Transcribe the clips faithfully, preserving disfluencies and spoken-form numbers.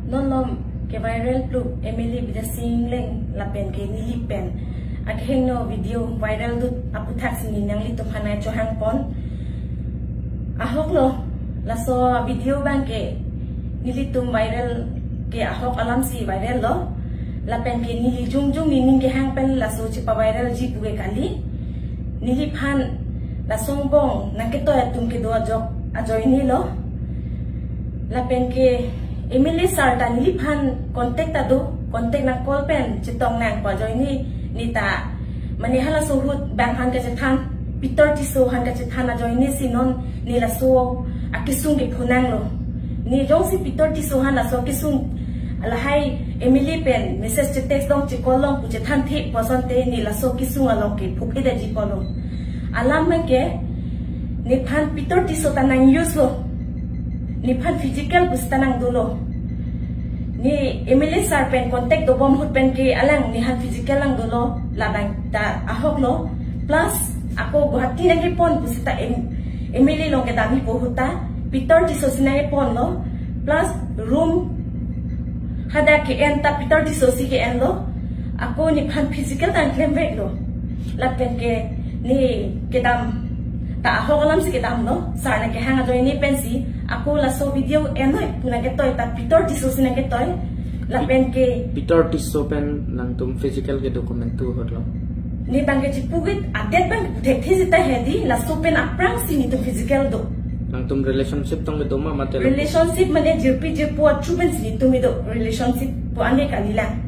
Non malom ke-viral plu M L A Bidya Sing Engleng lapen ke neli pen akehingno video viral dut aputhaksi ne nanglitum aphan chohangpon. Ahok lo, laso video abang ke nelitum viral ke ahok alamsi viral lo. Lapen ke neli jongjong nening kehang pen laso chepa-viral ji pu ke kali. Neliphan laso angbong nangketoi atum kedo ajok ajoine lo. Lapen ke M L A sir ta neliphan contact ta do, contact nang call pen chetong nang pu ajoine, ne ta mane halaso ahut bang aphan kachethan, Peter Tisso aphan kachethan ajoine si non ne laso akesung kepho nang lo. Ne jongsi Peter Tisso aphan laso akesung lahai M L A pen message che-text long, che-call long pu chethanthe pu asonte ne laso akesung along ke phuphe daji polo. Alam abang ke nephan Peter Tisso ta nang-use lo. Nephan physical pu seta nang dolo. Ne M L A sir pen contact dobom ahut pen ke alang nephan physical nang dolo, labang ta ahok lo. Plus ako Guwahati nangkepon pu seta M-, M L A along kedam-ipo ahut ta Peter Tisso si nangkepon lo. Plus room hadak ke-en ta Peter Tisso si ke-en lo. Ako nephan physical ta nangklemvek lo. Lapen ke ne kedam ta ahok alamsi kedam lo. Sir nangkehang ajoine pensi ako laso video enoi pu nangketoi ta Peter Tisso si nangketoi. Lapen ke Peter Tisso pen nangtum physical kedo komantu ahut lo? Ne abang ke chipu-ik adet abang ke puthekthe seta hedi, laso pen aphrangsi netum physical do. Nangtum relationship tong kedo ma mate lo? Relationship mane jirpi jirpo achu pensi netum kedo, relationship pu ane kalilang.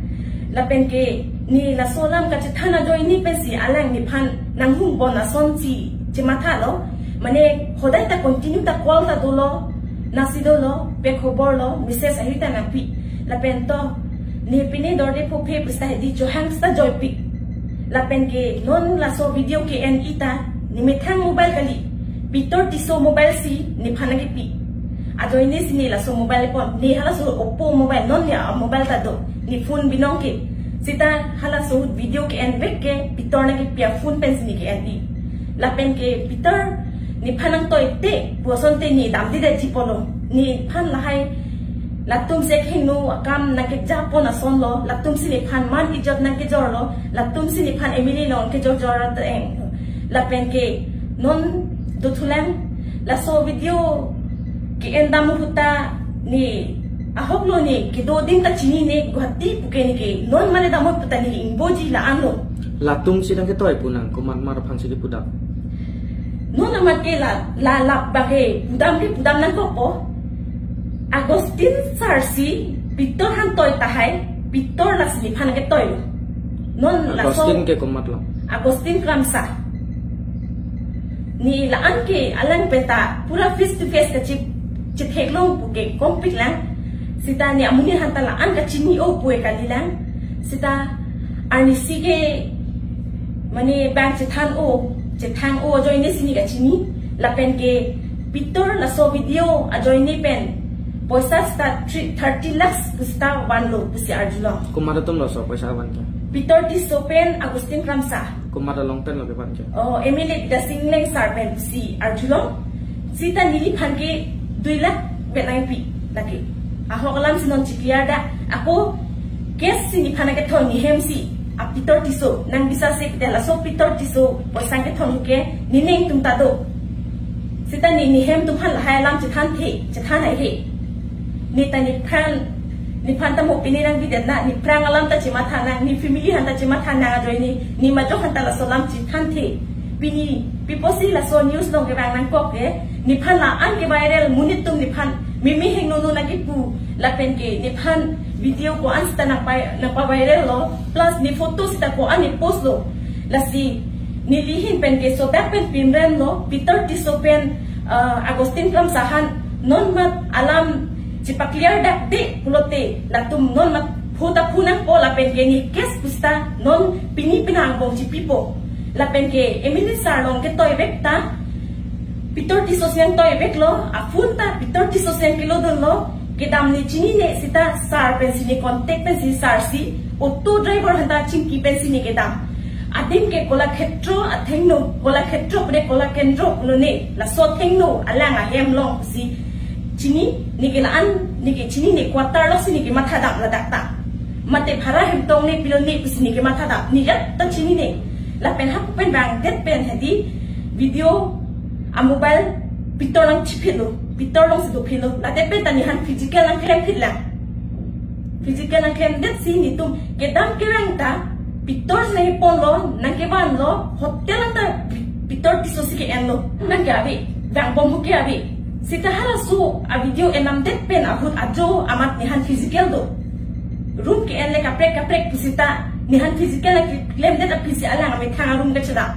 Lapen ke ne laso alam kachethan ajoine pensi alang nephan nanghum bon asonsi chematha lo. Mane hodai ta continue ta call ta dolo, nasi dolo, pe khobor lo, message ahi ta nangpi. Lapen to ne pine dorde phuphe pu seta hedi, chohang seta joipi. Lapen ke non laso video ke-en-i ta nemethang mobile kali, Peter Tisso mobile si nephan nangkepi. Ajoine si ne laso mobile pon, ne halaso Oppo mobile, non ne a-mobile ta do, ne phone binong ke. Seta halaso video ke-envek ke Peter nangkepi aphone pensi ne ke-en-i. Lapen ke Peter nephan nangtoite pu asonte ne damde daji polo. Nephan lahai latum si akehingno akam nangkejapon ason lo, latum si nephan man ijot nangkejor lo, latum si nephan M L A along kejor jor ateng. Lapen ke non dothulang, laso video ke-en dam ahut ta ne ahok lo, ne kedo adim ta chinine, Guwahati pu ke ne ke non mane dam ahut ta ne ingboji la-an lo. Latum si nangketoi pu nang, komat mar aphansi kepu dam? Non amat ke la, la, la abang ke pudam ke pudam nangkokpo. Augustine sir si Peter aphan toi tahai, Peter lasi nephan ketoi lo. Non laso Augustine ke komat lo? Augustine Kramsa. Ne la-an ke alang pen ta pura face to face kachi, chetheklong pu ke kompik lang. Seta ne amonit aphan ta la-an kachini-o pu ke kalilang. Seta arnisi ke mane bang chethan-o, chethang-o ajoine si ne kachini. Lapen ke Peter laso video ajoine pen poisa seta three, thirty lakhs pu seta vanlo pusi arjulong. Komat atum laso poisa van ke? Peter Tisso pen Augustine Kramsa. Komat along pen lo kevan ke? Oh, M L A Bidya Sing Engleng sir pen pusi arjulong. Seta neliphan ke dui lakh pen nangpi lake. Ahok alamsi non chikliar da. Ako case si nephan nangkethon, ne hem si a Peter Tisso nang bisa se kita laso Peter Tisso poisa kethon ke nening atum ta do. Seta ne, ne hem atum aphan lahai alam chethanthe, chethan haihe. Ne ta nephrang, nephan ta mo pine nangbidet na, nephrang alam ta chematha nang, ne family aphan ta chematha nang ajoine, ne majok aphan ta laso alam chethanthe. Pini pi pusi laso news along kevang nangkok ke, nephan la-an ke-viral, monit atum nephan meme hingno no nangkepu, lapen ke nephan video ko-an seta nangpa, nangpa-viral lo, plus ne photo seta ko-an ne post lo. Lasi neli ahin pen ke sodak pen pinrem lo, Peter Tisso pen, uh, Augustine Kramsa aphan non mat alam chepaclear dakde pulote latum non mat phu ta phu nangpo, lapen ke ne case pu seta non pini penang angbong chipipo. Lapen ke M L A sir along ketoivek ta Peter Tisso si nangtoivek lo, aphone ta Peter Tisso si nangkelodun lo, kedam ne chinine seta sir pensi ne contact pensi sir si auto driver aphan ta chingki pensi ne kedam. Adim ke Kolakhetro athengno, Kolakhetro pu ne Kolakendro pu ne, laso athengno alang ahem along si chini, ne ke la-an Neke chinine, quarter lo si neke mathadam ladak ta. Mate bhara hem tong ne pilo ne pusi neke mathadam. Ne jat ta chinine. Lapen hapu pen bang det pen hedi video a mobile pitor nangchiphitlo. Pitor along si dophitlo. La det pen ta nephan physical nangklemphitlang. Physical nangklemdet si netum kedam kerang ta pitor si nangkeponlo, nangkevanlo, hotel ta pi-, pitor Tisso si ke-enlo. Nangke ave, vangbom hu ke ave. Seta halaso a video enamdet pen ahut ajo amat nephan physical do. Room ke-en le kaprek kaprek pusita nephan physical nangklemdet aphi si alang amethang a-room kachedam.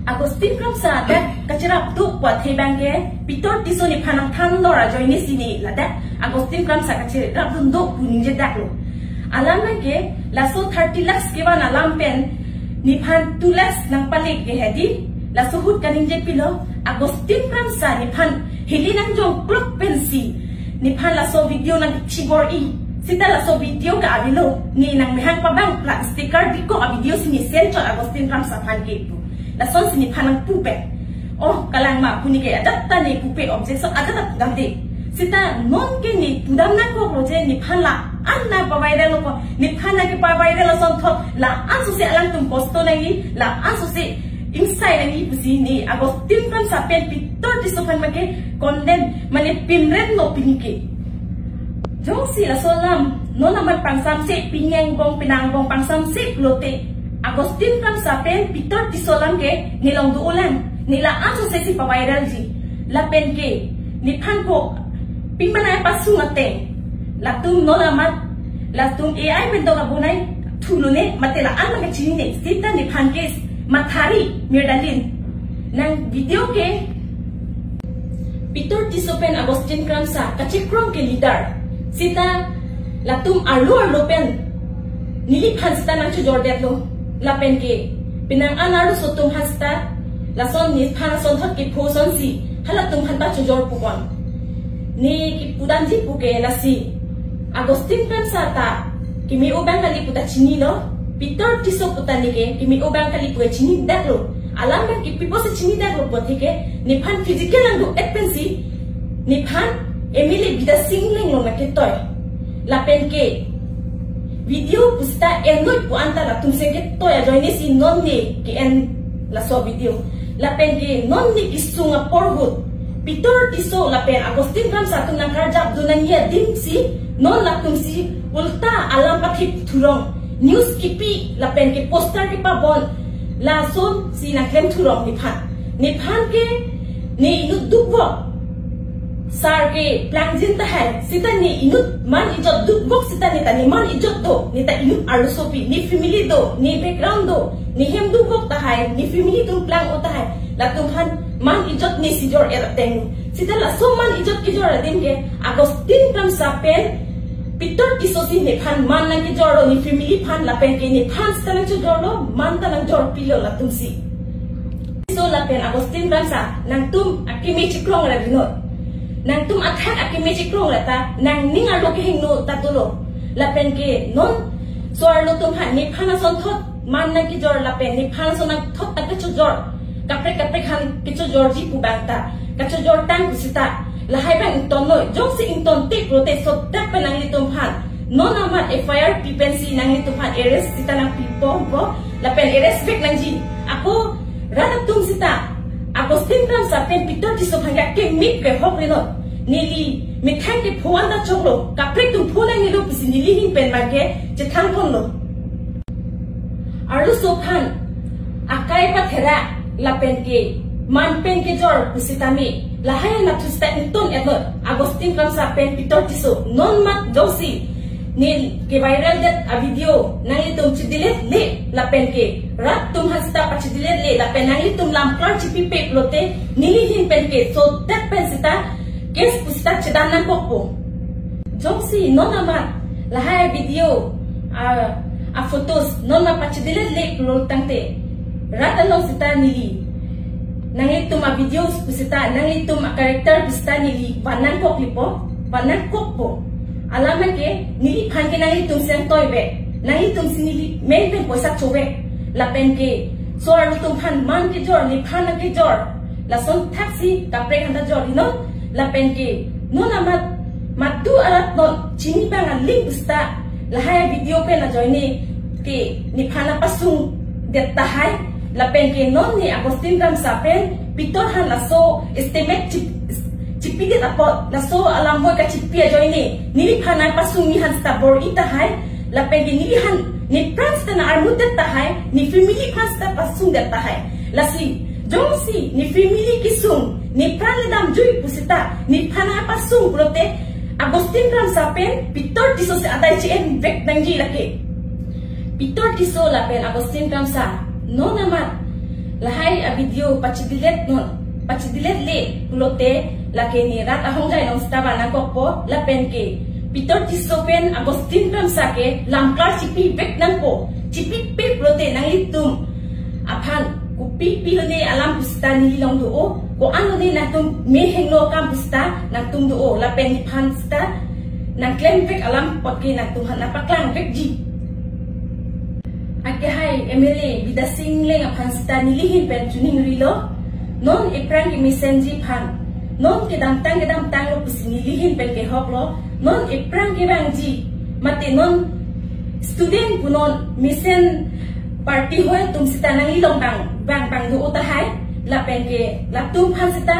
Augustine Kramsa dak kacherap do pu athe bang ke pitor Tisso nephan nangthan dor ajoine si ne ladak Augustine Kramsa kacherapdun do pu ningjedaklo. Alam bang ke laso thirty lakhs kevan alam pen nephan two lakhs nangpale ke hedi, laso ahut kaningje pilo, Augustine Kramsa nephan hili nangjongklok pensi nephan laso video nangchibor-i. Seta laso video ke avelo, ne nangmehang pabang pla sticker dikok a-video si ne send chot Augustine Kramsa aphan ke pu. Lasonsi nephan nangpu pen. Oh, kalang ma pu neke adak ta ne pupe, objection adak ta pudamde. Seta non ke ne pudam nangkoklo je nephan la-an nangpavirallo ko, nephan nangkepaviral asonthot la-an sose alangtum kosto nangji, la-an sose ingsai nangji pusi ne Augustine Kramsa pen pitor Tisso aphan make condemn, mane pimremlo pini ke. Jongsi laso alam non amat pangsamse, pini angbong penang angbong pangsamse pulote Augustine Kramsa pen pitor Tisso alam ke ne along do-olang, ne la-an sose si paviralji. Lapen ke nephan ko pimana pasung ateng, latum non amat, latum A I pen dok abonai thulone, mate la-an nangkachinine, seta nephan ke mathari mirdalin. Nang video ke pitor Tisso pen Augustine Kramsa kachikrong ke leader. Seta latum arlo arlo pen neliphan seta nangchojordetlo. Lapen ke penang an arloso atum aphan seta lason nephan asonthot kepho asonsi halatum aphan ta chojor pukon. Ne kepudamji pu ke lasi, Augustine Kramsa ta keme-o abang kali pu ta chinilo, pitor Tisso pu ta neke keme-o abang kali pu chinidaklo. Alam bang ke pi apotsi chinidaklo pu athe ke nephan physical nangdo-et pensi nephan M L A Bidya Sing Engleng along nangketoi. Lapen ke video pusita enloi pu anta latum si ketoi ajoine si non ne ke-en laso video. Lapen ke non ne kesung apor ahut pitor Tisso lapen Augustine Kramsa atum nangkarjapdun nangji adim si non latum si ulta alam pathip thurong, news kipi lapen ke poster kepabon, lasonsi nangklem thurong nephan. Nephan ke ne inut dukvok sar ke plangjin tahai, seta ne inut man ijot dukvok seta ne ta ne man ijot do, ne ta inut arlosopi, ne family do, ne background do, ne hem dukvok tahai, ne family atum plang-o tahai, latum aphan man ijot ne si jor-et ateng. Seta laso man ijot kejor adim ke Augustine Kramsa pen pitor Tisso si nephan man nangkejorlo, ne family aphan lapen ke nephan seta nangchojorlo, man ta nangjorpilo latum si. So lapen Augustine Kramsa, nangtum akeme chikrong ra binot. Nangtum athak akeme chikrong ra ta nangning arlo kehingno ta dolo. Lapen ke non so-arlo atum aphan nephan asonthot man nangkejor lapen nephan ason nangthot ta kachojor, kaprek kaprek aphan kachojorji pu bang ta kachojor tang pusita lahai bang ingtonnoi. Jongsi ingtonte pulote sodak pen nanglitum aphan non amat F I R pi pensi nanglitum aphan arrest sita nangpipo bo, lapen arrest vek nangji. Ako rat atum sita Augustine Kramsa pen pitor Tisso aphan ke akeme kehok rinot. Neli methang kepho anta choklo, kaprek atum pho nangnelo pusi neli ahin pen bang ke chethangponlo. Arloso aphan akai pathera lapen ke man pen kejor pusitame lahai anatthu sita ington-etnot. Augustine Kramsa pen pitor Tisso non mat jongsi ne keviraldet a-video nanglitum chedelete le lapen ke rat atum aphan sita pachedeletle lapen nanglitum lamklar chipipe pulote neli ahin pen ke sodak pen sita case pusita chedam nangkokpo. Jongsi non amat lahai video a, a-photos non ma pachedeletle pulo tangte rat along sita neli nanglitum a-videos pusita, nanglitum a-character pusita neli van nangkoklipo, van nangkokpo. Alam ke neliphan ke nanglitum si nangtoivek, nanglitum si neli men pen poisa chovek. Lapen ke so-arlo atum aphan man kejor, nephan nangkejor, lason thaksi kaprek aphanta jor-i non. Lapen ke non amat Madu arat non chini abang aling pusita lahai video pen ajoine ke nephan apasung det tahai, lapen ke non ne Augustine Kramsa pen Pitor aphan laso estimate chip-, chipidet apot laso alam boi kachipi ajoine neliphan apasung nephan sita bor-i tahai, lapen ke neliphan nepran sita nang-armudet tahai, ne family aphan sita pasungdet tahai. Lasi jongsi ne family kesung, nepran le damjui pusita nephan apasung pulote Augustine Kramsa pen Pitor Tisso si adai che-envek nangji lake. Pitor Tisso lapen Augustine Kramsa non amat lahai avideo pachidilet non, pachidiletle pulote lake ne rat ahongjai along sita vang nangkokpo, lapen ke Pitor Tisso pen Augustine Kramsa ke lamklar chipivek nangpo, chipipe pulote nanglitum aphan kopi pilo ne alam pusita neli along do-o, ko-an lo ne nangtum mehingno akam pusita nangtum do-o, lapen nephan sita nangklemvek alam apot ke nangtum aphan nangpaklangvekji. Akehai M L A Bidya Sing Engleng aphan sita neli ahin pen choningrilo. Non ephrang kemesenji aphan, non kedamtang kedamtanglo pusi neli ahin pen kehoklo. Non ephrang kevangji, mate non student pu non mesen party hoi atum sita nangli along vang, vang, vang do-o tahai, lapen ke latum aphan sita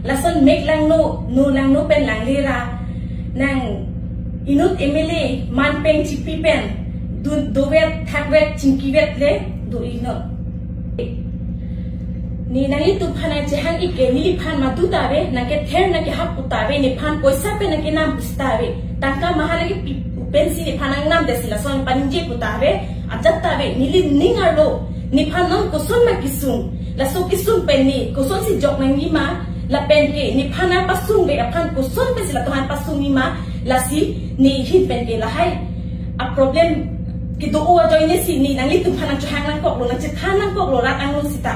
lason mek langno, no langno pen langle ra nang inut M L A manpeng chipi pen dun dovet thakvet chingkivet le do-i non. Ne nanglitum aphan nangchehang-ik ke neliphan madu ta ave, nangkether nangkehap pu ta ave, nephan poisa pen nangkenam pusita ave, tangka maha nangkepi pen si nephan nangnamdet si lason paningje pu ta ave, ajat ta ave, neli ning arlo. Nephan non koson ma kesung, laso kesung pen ne kosonsi jok nangji ma, lapen ke nephan apasungvek aphan koson pensi latum aphan pasungji ma, lasi ne ahin pen ke lahai aproblem kedo-o ajoine si ne nanglitum aphan nangchehang nangkoklo, nangchethan nangkoklo rat angno sita.